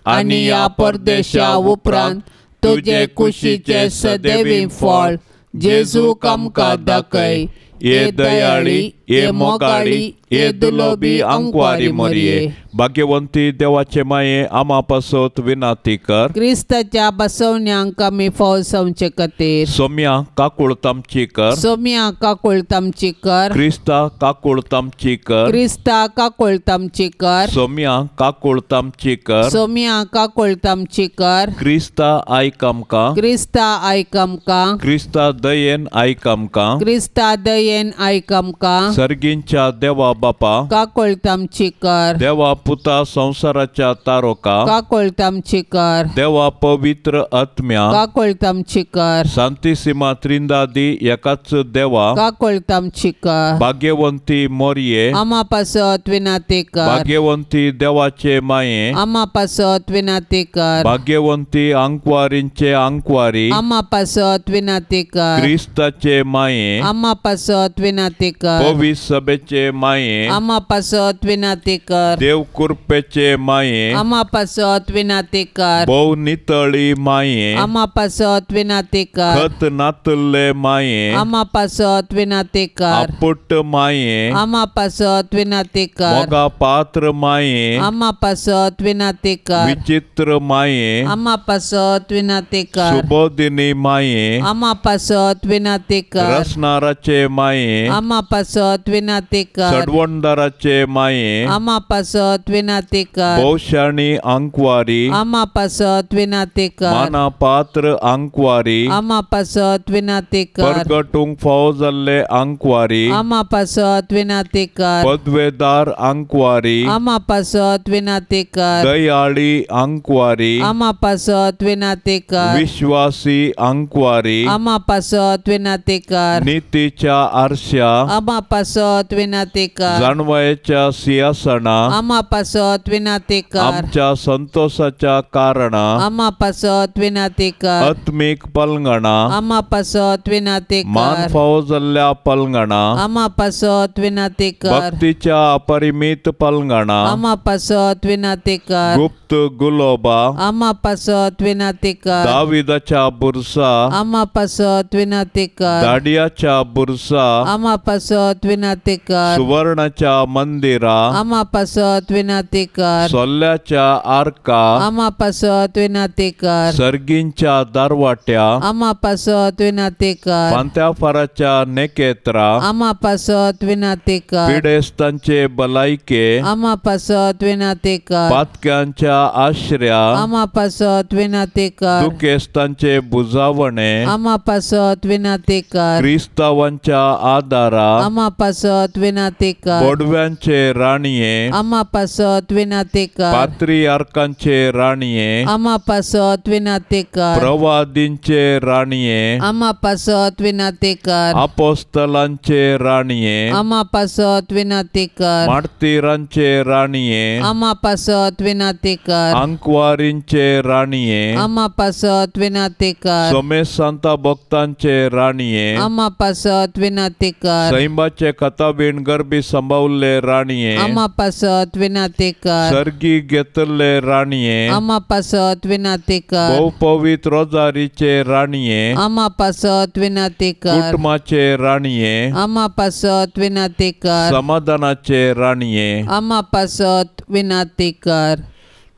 आनी ह्या परदेशा उपरांत तुजे कुशीचे सदैवी फळ जेजूक आमकां दाखय। ये दयाळी ये मोगाळी ये दुलोबी अंकवारी मरिये भाग्यवंती देवाचे माये आमा पासत विनाती कर। क्रिस्ताच्या बसवण्यांक आमी फाव जावचे खातीर सोम्या काकुळतामची कर। सोम्या काकुळतामची कर। क्रिस्ता काकुळतामची कर। क्रिस्ता काकुळतामची कर। सोम्या काकुळतामची कर। सोम्या काकुळतामची कर। क्रिस्ता आयक आमकां। क्रिस्ता आयक आमकां। क्रिस्ता दयेन आयक आमकां। क्रिस्ता दयेन आयक आमकां। सर्गींच्या देवा बापा काकुळतामची कर। देवा पुता संवसाराच्या तारोका काकुळतामची कर। देवा पवित्र आत्म्या काकुळतामची कर। शांतिसीमा त्रिंदादी एकाच देवा काकुळतामची कर। भाग्यवंती मोरये आमा पासत विनंती कर। भाग्यवंती देवाचे माये आमा पासत विनंती कर। भाग्यवंती आंकवारींचे आंकवारी आमा पासत विनंती कर। क्रिस्ताचे माये आमा पासत विनंती कर। पवित्र सभेचे माये आमा पासत विनंती कर। देव कृपेचे माये आमा पासत विनंती कर। भोव नितळी माये आमा पासत विनंती कर। खत नातल्ले माये आमा पासत विनंती कर। आपुट माये आमा पासत विनंती कर। मोगा पात्र माये आमा पासत विनंती कर। विचित्र माये आमा पासत विनंती कर। सुबोधिनी माये आमा पासत विनंती कर। रसनाराचे माये आमा पासत विनंती कर। सडवणदाराचे माये आमा पासत विनंती कर। भोवशाणी आंकवारी आमा पासत विनंती कर। माना पात्र आंकवारी आमा पासत विनंती कर। परगटूंक फावो जाल्ले आंकवारी आमा पासत विनंती कर। पदवेदार आंकवारी आमा पासत विनंती कर। दयाळी आंकवारी आमा पासत विनंती कर। विश्वासी आंकवारी आमा पासत विनंती कर। नितीच्या आरश्या आमा पासत विनंती कर। जाणवयेच्या सिंहासना आमा पासत विनंती कर। आमच्या संतोषाच्या कारणा आमा पासत विनंती कर। आत्मीक पलंगणा आमा पासत विनंती कर। मान फावो जाल्ल्या पलंगणा आमा पासत विनंती कर। भक्तीच्या अपरिमित पलंगणा आमा पासत विनंती कर। गुप्त गुलोबा आमा पासत विनंती कर। दाविदाच्या बुरसा आमा पासत विनंती कर। दाडियाच्या बुरसा आमा पासत विनंती कर। सुवर्ण मरणाच्या मंदिरा आमा पासत विनंती कर. सोल्ल्याच्या आर्का आमा पासत विनंती कर. सर्गींच्या दारवाट्या आमा पासत विनंती कर. पांत्याफाराच्या नेकेत्रा आमा पासत विनंती कर. पिडेस्तांचे बलायके आमा पासत विनंती कर. पातक्यांच्या आश्र्या आमा पासत विनंती कर. दुखेस्तांचे बुजावणे आमा पासत विनंती कर. क्रिस्तावांच्या आदारा आमा पासत विनंती कर. बोडव्यांचे राणये आमा पासत विनंती कर. पात्रियार्कांचे राणये आमा पासत विनंती कर. प्रवादींचे राणये आमा पासत विनंती कर. अपोस्तलांचे राणये आमा पासत विनंती कर. मार्तीरांचे राणये आमा पासत विनंती कर. अंकवारींचे राणये आमा पासत विनंती कर. सोमेसांता भक्तांचे राणये आमा पासत विनंती कर. सैंबाचे कथाबीण गर्भी संभावल्ले राणये आमा पासत विनंती कर. सर्गी घेतल्ले राणये आमा पासत विनंती कर. भोव पवित्र रोजारीचे राणये आमा पासत विनंती कर. कुटुंबाचे राणये आमा पासत विनंती कर. समाधानाचे राणये आमा पासत विनंती कर.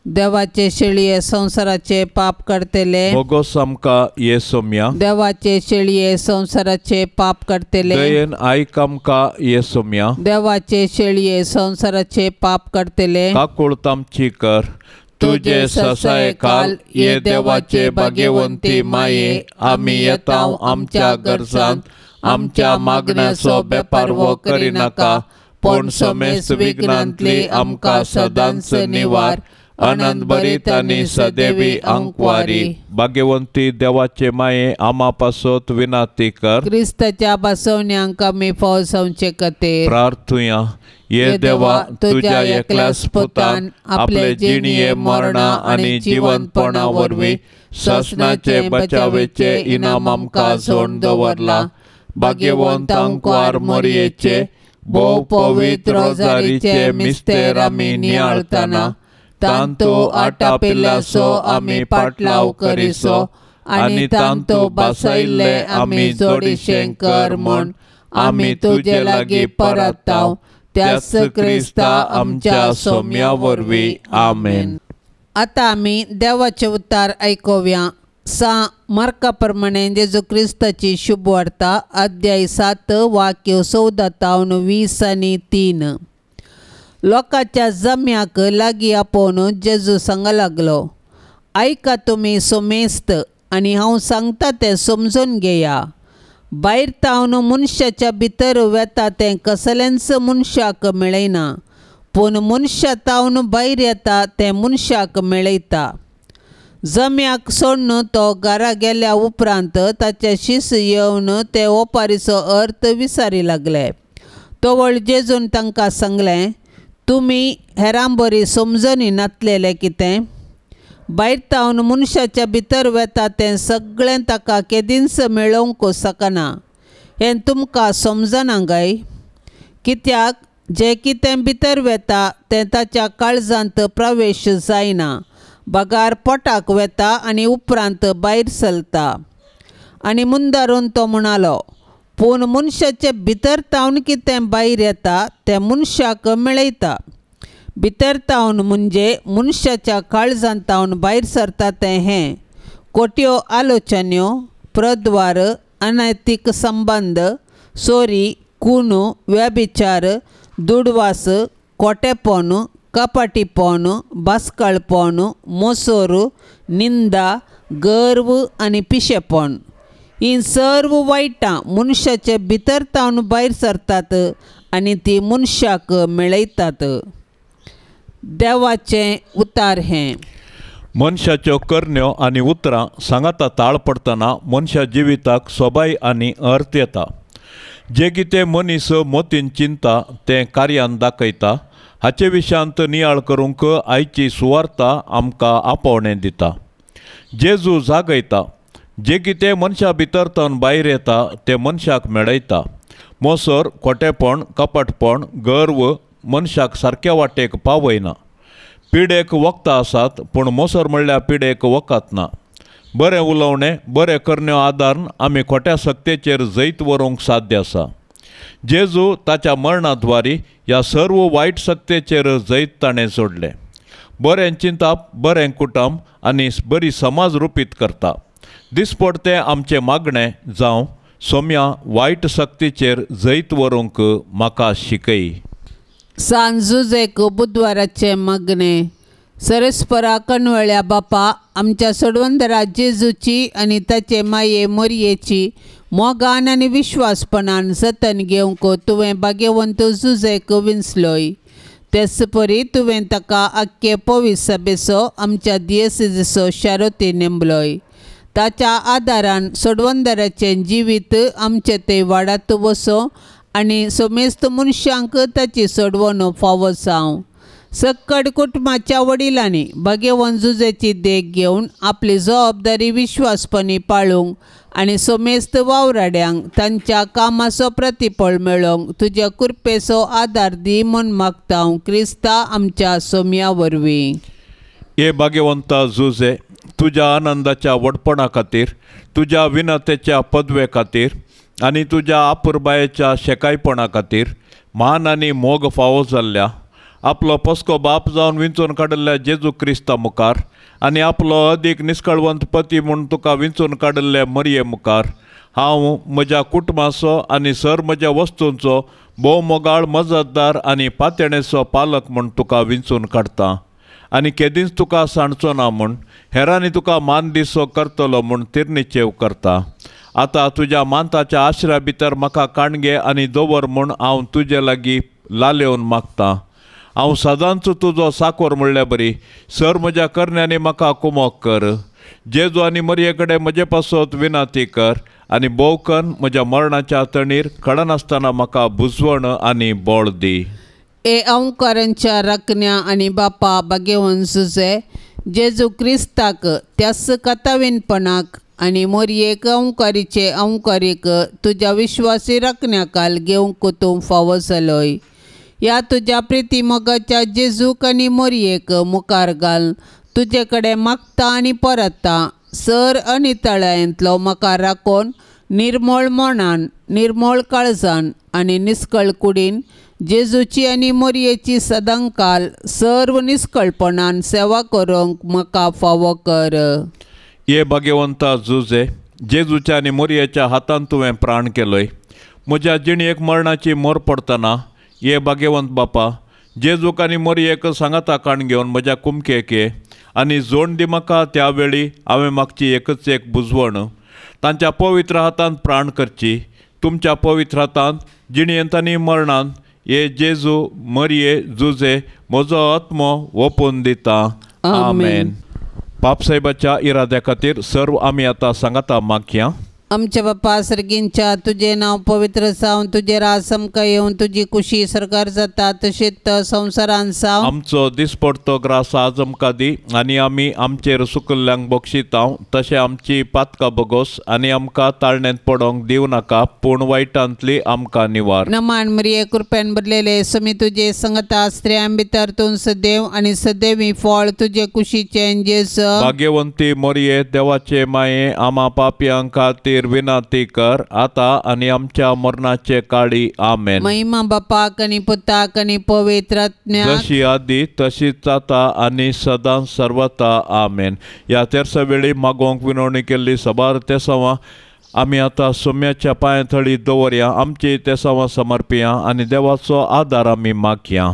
देवाचे शेळये संसाराचे पाप करतले भोगोस आमकां ये सोम्या. देवाचे शेळये संसाराचे पाप करतले दयेन आयक आमकां ये सोम्या. देवाचे शेळये संसाराचे पाप करतले काकूळत आमची कर. तुझे ससायकाल ये देवाचे भाग्यवंती माये आमी येता आमच्या गरजांत आमच्या मागण्याचो बेपारवो करिनाका पूण समेस्त विघ्नांतली आमकां सदांच निवार. आनंद भरीत आनी सदैवी अंकवारी. भाग्यवंती देवाचे माये आमा पासत विनंती कर. क्रिस्ताच्या बसवण्यांक आमी फौजवचे खातीर प्रार्थुया. ये देवा तुझ्या एकल्याच पुतान आपले जिणये मरणा आनी जिवंतपणा वरवीं ससनाचे बचावेचे इनाम आमकां जोडून दवरला. भाग्यवंत अंकवार मोरयेचे भोव पवित्र रोजारीचे मिस्तेर आमी नियाळतना तांतो आटापिल्ल्याचो आमी पाटलाव करिसो आनी तांतो बसयल्ले आमी जोडीशें कर म्हूण आमी तुजे लागीं परताव त्याच क्रिस्ता आमच्या सोम्या वरवीं. आमेन. आतां आमी देवाचें उतार आयकुया. सा मार्का प्रमाणे जेजू क्रिस्ताची शुभवार्ता अध्याय 7 वाक्य 14 तावन 20 आनी 3. लोकांच्या जम्याक लागीं आपोवन जेजू सांगा लागलो, आयका तुमी सोमेस्त आनी हांव सांगता तें समजून घेया. भायर तावन मनशाच्या भितर वेता तें कसलेंच मनशाक मेळयना, पूण मनशा तावन भायर येता तें मनशाक मेळयता. जम्याक सोडून तो घरा गेल्या उपरांत ताचे शिस येवन ते ओपारीचो अर्थ विसारी लागले. तवळ जेजून तांकां सांगलें, तुमी हेरां बरी समजणी नातलेलें कितें? भायर तावन मनशाच्या भितर वेता तें सगळें ताका केदींच मेळोवंक शकना हें तुमकां समजना काय? कित्याक जें कितें भितर वेता तें ताच्या काळजांत प्रवेश जायना, बगार पोटाक वेता आनी उपरांत भायर चलता. आनी मुंदारून तो म्हणालो, पूण मनशाचे भितर तावन कितें भायर येता तें मनशाक मेळयता. भितर तावन म्हणजे मनशाच्या काळजांत तावन भायर सरता तें हें खोट्यो आलोचन्यो, प्रद्वार, अनैतीक संबंद, चोरी, खून, व्यभिचार, दुडवास, खोटेपण, कपाटीपण, बास्कळपण, मोसोर, निंदा, गर्व आनी पिशेपण. ही सर्व वायटां मनशाचे भितर तावन भायर सरतात आनी ती मनशाक मेळयतात. देवाचें उतार हें. मनशाच्यो करण्यो आनी उतरां सांगाता ताळ पडटना मनशा जिविताक सोबाय आनी अर्थ येता. जे कितें मनीस मोतीन चिंता तें कार्यान दाखयता. हाचे विशयांत नियाळ करूंक आयची सुवार्ता आमकां आपोवणें दिता. जेजू जागयता. जे कितें मनशा भितर तावन भायर येता तें मनशाक मेळयता. मोसर, खोटेपण, कपटपण, गर्व मनशाक सारक्या वाटेक पावयना. पिडेक वखदां आसात पूण मोसर म्हणल्यार पिडेक वखद ना. बरें उलोवणें, बरें करण्यो आदारून आमी खोट्या सक्तेचेर जैत व्हरूंक साध्य आसा. जेजू ताच्या मरणाद्वारी ह्या सर्व वायट शक्तेचेर जैत ताणें सोडलें. बरें चिंताप बरें कुटुंब आनी बरी समाज रुपीत करता. दिसपडतें आमचें मागणें जावं सोम्या वायट शक्तीचेर जैत व्हरूंक म्हाका शिकय. सांजुजेक बुधवाराचें मागणें. सरस्परा कणवळ्या बापा, आमच्या सोडवंदरा जेजूची आनी ताचे माये मोरयेची मोगान आनी विश्वासपणान जतन घेवंक तुवें भाग्यवंत जुजेक विंचलोय. तेच परी तुवें ताका आख्खे पवीस सभेचो आमच्या दियेसेजो शारोती नेमलोय. ताच्या आदारान सोडवंदराचें जिवीत आमचे ते वाडात वसो आनी समेस्त मनशांक ताची सोडवण फावो जावं. सक्कड कुटुंबाच्या वडिलांनी भाग्यवंत जुजेची देख घेवन आपली जबाबदारी विश्वासपणी पाळूंक आनी समेस्त वावराड्यांक तांच्या कामाचो प्रतिफळ मेळोवंक तुज्या कृपेचो आदार दी म्हूण मागता हांव क्रिस्ता आमच्या सोम्या वरवीं. हे भाग्यवंता जुजे, तुज्या आनंदाच्या व्हडपणा खातीर, तुज्या विनतेच्या पदवे खातीर आनी तुज्या आपुरबायेच्या शेकायपणा खातीर मान आनी मोग फावो जाल्ल्या आपलो पस्को बाप जावन विंचून काडिल्ल्या जेजू क्रिस्ता मुखार आनी आपलो अदीक निस्कळवंत पती म्हूण तुका विंचून काडिल्ले मरये मुखार हांव म्हज्या कुटुंबाचो आनी सर म्हज्या वस्तूंचो भोव मोगाळ मजतदार आनी पातयेणेचो पालक म्हूण तुका विंचून काडटा आनी केदींच तुका सांडचो ना म्हूण हेरांनी तुका मान दिसो करतलो म्हूण तिर्निचेव करता. आतां तुज्या मानताच्या आश्रा भितर म्हाका काणगे आनी दवर म्हूण हांव तुजे लागीं लालेवन मागतां. हांव सदांच तुजो साकोर म्हणल्या बरी सर म्हज्या करण्यांनी म्हाका कुमोक कर. जेजू आनी मरये कडेन म्हजे पासत विनाती कर आनी भोवकन म्हज्या मरणाच्या तणीर कळनासतना म्हाका बुजवण आनी बळ दी. ए अंकारांच्या राखण्या आनी बापा भाग्यवंत जुजे, जेजू क्रिस्ताक त्याच कथावीनपणाक आनी मोरयेक अंकारीचे अंकारीक तुज्या विश्वासी राखण्याकाल घेवंक तूं फावो जालोय. ह्या तुज्या प्रिती मोगाच्या जेजूक आनी मोरयेक मुखार घाल तुजे कडेन मागता आनी परता सर आनी तळायेंतलो म्हाका राखोन निर्मळ मनान निर्मळ काळजान आनी निस्कळ कुडीन जेजूची आनी मोरयेची सदांकाल सर्व निस्कळपणान सेवा करूंक म्हाका फावो कर. हे भाग्यवंता जुजे, जेजूच्या आनी मोरयेच्या हातान तुवें प्राण केलोय. म्हज्या जिणेक मरणाची मोर पडटना ये भाग्यवंत बापा, जेजूक आनी मोरयेक सांगाता काण घेवन म्हज्या कुमकेक ये आनी जोण दी म्हाका. त्या वेळी हांवें मागची एकच एक बुजवण तांच्या पवित्र हातान प्राण करची. तुमच्या पवित्र हातान जिणेंत आनी मरणान ये जेजू मरये जुजे म्हजो आत्मो ओपून दिता. आमेन. बापसाहेबाच्या इराद्या खातीर सर्व आमी आतां सांगाता मागया. आमच्या बापा सर्गींच्या तुजें नांव पवित्र जावन तुजें राज आमकां येवन तुजी कुशी सरकार जाता तशेंच संवसारान जावं. आमचो दिसपडतो ग्रास आज आमकां दी आनी आमी आमचेर सुकल्ल्यांक बक्षितांव तशें आमची पातकां बगोस आनी आमकां ताळण्यांत पडोंक दिवं नाका पूण वायटांतली आमकां निवार. नमान मरिये कृपेन भरलेले समी तुजे संगता स्त्रियां भितर तूं सदैव आनी सदैवी फळ तुजे कुशीचें जेजू. भाग्यवंती मरिये देवाचे माये आमा पापयां खातीर विनंती कर आता आनी आमच्या मरणाचे काळी. आमेन. महिमा बापाक आनी पुताक आनी पवित्र आत्म्याक जशी आदी तशीच आता आनी सदां सर्वता. आमेन. ह्या तेरसा वेळी मागोवंक विनवणी केल्ली सबार तेसांवां आमी आतां सोम्याच्या पांया थळी दवरया. आमची तेसांवां समर्पिया आनी देवाचो आदार आमी मागया.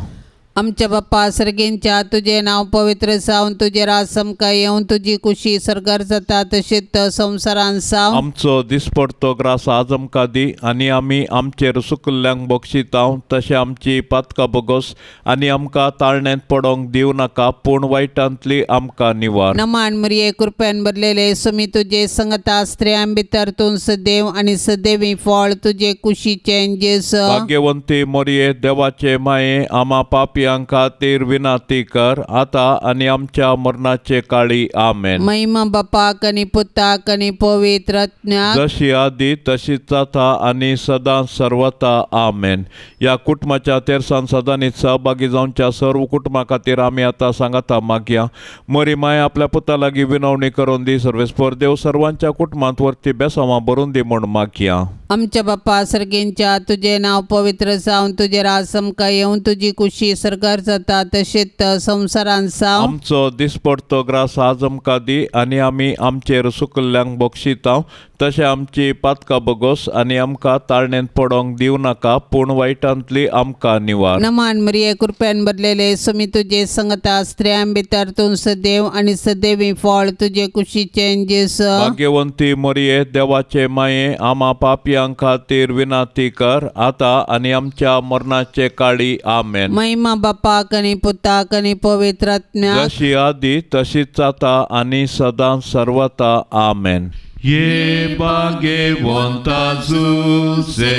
आमच्या बाप्पा सर्गींच्या तुजें नांव पवित्र जावन तुजें राज आमकां येवन तुजी कुशी सरकार जाता तशेंच संवसारान जावं. आमचो दिसपडतो ग्रास आज आमकां दी आनी आमी आमचेर सुकल्ल्यांक बक्षितांव तशें आमची पातकां बगोस आनी आमकां ताळण्यांत पडोंक दिवं नाका पूण वायटांतली आमकां निवार. नमान मरिये कृपेन भरलेले समी तुजे संगता स्त्रियां भितर तूं सदैव आनी सदैवी फळ तुजे कुशीचें जेजू. भाग्यवंती मरिये देवाचे माये आमा पापी खातीर विनंती कर आता आनी आमच्या मरणाचे काळी. आमेन. महिमा बापाक आनी पुताक आनी पवित्र आत्म्याक जशी आदी तशीच आता आनी सदां सर्वता. आमेन. ह्या कुटुंबाच्या तेरसान सदांनी सहभागी जावच्या सर्व कुटुंबा खातीर आमी आतां सांगाता मागया. मरी माय आपल्या पुता लागीं विनवणी करून दी. सर्वेस्पर देव सर्वांच्या कुटुंबांत वरती बेसांवां भरून दी म्हूण मागया. आमच्या बापा सर्गेंच्या तुजें नांव पवित्र जावन तुजें राज आमकां येवन तुजी कुशी सरकार जाता तशेंच संवसारान जावं. आमचो दिसपडतो ग्रास आज आमकां दी आनी आमी आमचेर सुकल्ल्यांक बक्षितांव तशें आमची पातकां बगोस आनी आमकां ताळणेंत पडोंक दिवं नाका पूण वायटांतली आमकां निवार. नमान मरिये कृपेन भरलेले सुमी तुजे संगता स्त्रियां भितर तूं सदैव आनी सदैवी फळ तुजे कुशीचें जेजू. भाग्यवंती मरिये देवाचे माये आमा पापयां खातीर विनंती कर आतां आनी आमच्या मरणाचे काळी. आमेन. महिमा बापाक आनी पुताक आनी पवित्र आत्म्याक जशी आदी तशीच आतां आनी सदां सर्वता. आमेन. ये भाग्यवंता जुजे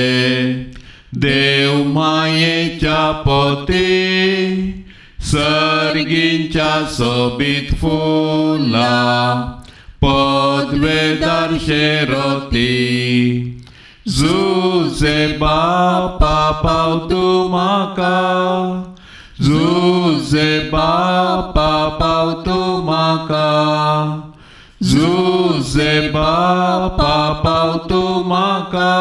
देव मायेच्या पती सर्गींच्या सोबीत फुला पदवेदार शेरोती जुजे बापा पाव तूं म्हाका जुजे बापा पाव तूं म्हाका जुजे बापा पाव तूं म्हाका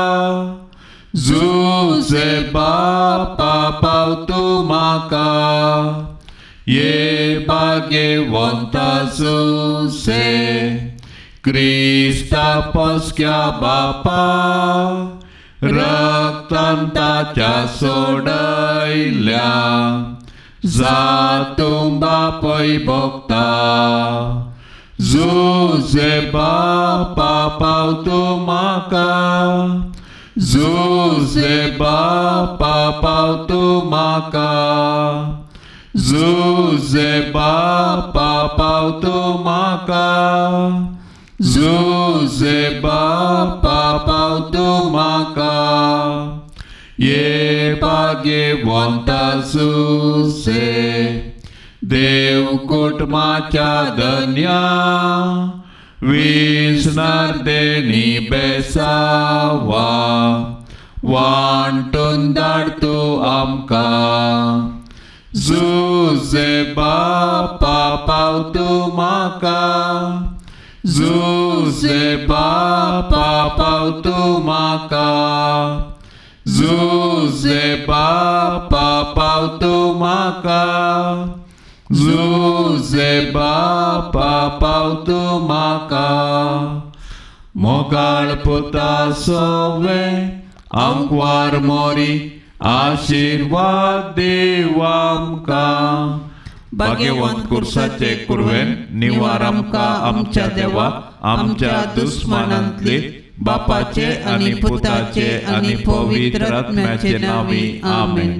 जुजे बापा पाव तूं म्हाका. ये भाग्यवंता जुजे क्रिस्ता पस्क्या बापा रक्तान ताच्या सोडयल्या जातूं बापय भोगता. जुजे बापा पाव तूं म्हाका जुजे बापा पाव तूं म्हाका जुजे बापा पाव तूं म्हाका जुजे बापा पाव तूं म्हाका. ये भाग्यवंता जुजे देव कुटुंबाच्या धन्या विसणार देणी बेसावा वांटून धाड तूं आमकां. जुजे बापा पाव तूं म्हाका जुजे बापा पाव तूं म्हाका जुजे बापा पाव तूं म्हाका जुजे बापा पाव तूं म्हाका. मोगाळ पुता सोवे आंकवार मोरी आशिर्वाद देव आमकां. भाग्यवंत कुर्साचे कुरवेन निवार आमकां आमच्या देवा आमच्या दुस्मानांतली बापाचे आनी पुताचे आनी पवित्र आत्म्याचे नांवी. आमेन.